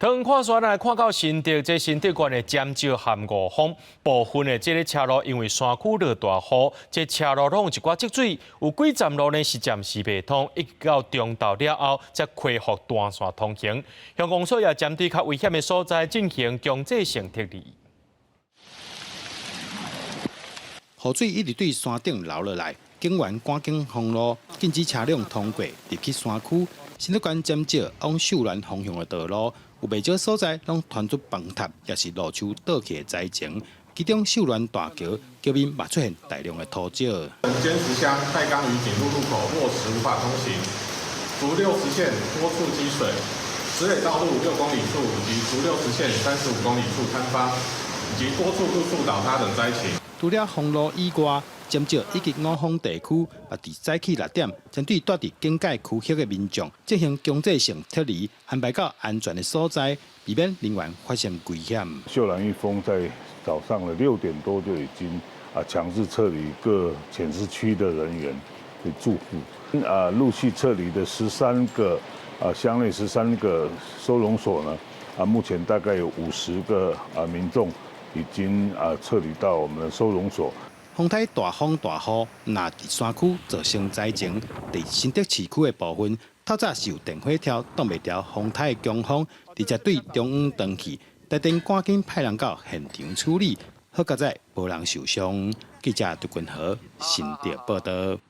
唐看煞來看到新竹，這新竹縣的尖石和五峰部分的這个車路，因為山區落大雨，這車路攏有一寡積水，有幾站路呢是暫時袂通，一直到中晝了後才恢復單線通行。鄉公所也針對較危險的所在進行強制性撤離。雨水一直對山頂流落來，警員趕緊封路，禁止車輛通過入去山區。新竹縣尖石往秀巒方向的道路，有袂少所在攏傳出崩塌，抑是路樹倒去的災情。其中秀巒大橋橋面嘛出現大量的土石。尖石鄉太岡與景路路口落石無法通行，竹60線多處積水，石磊道路6公里處以及竹60線35公里處坍方，以及多處路樹倒塌等災情。除了封路以外，尖石以及五峰地區嘛佇早起6點，針對蹛佇警戒區域的民眾進行強制性撤離，安排到安全的所在，避免人員發生危險。秀蘭玉峰在早上的6點多就已經強制撤離各淺市區的人員的住戶，陸續撤離的13個鄉內13個收容所呢，目前大概有50個民眾已經撤離到我們的收容所。風台大風大雨，若佇山區造成災情，佇新竹市區的部分，透早是有電火柱擋袂牢風台的強風，直接對中央斷去，台電趕緊派人到現場處理，好佳哉無人受傷。記者杜君豪新竹報道。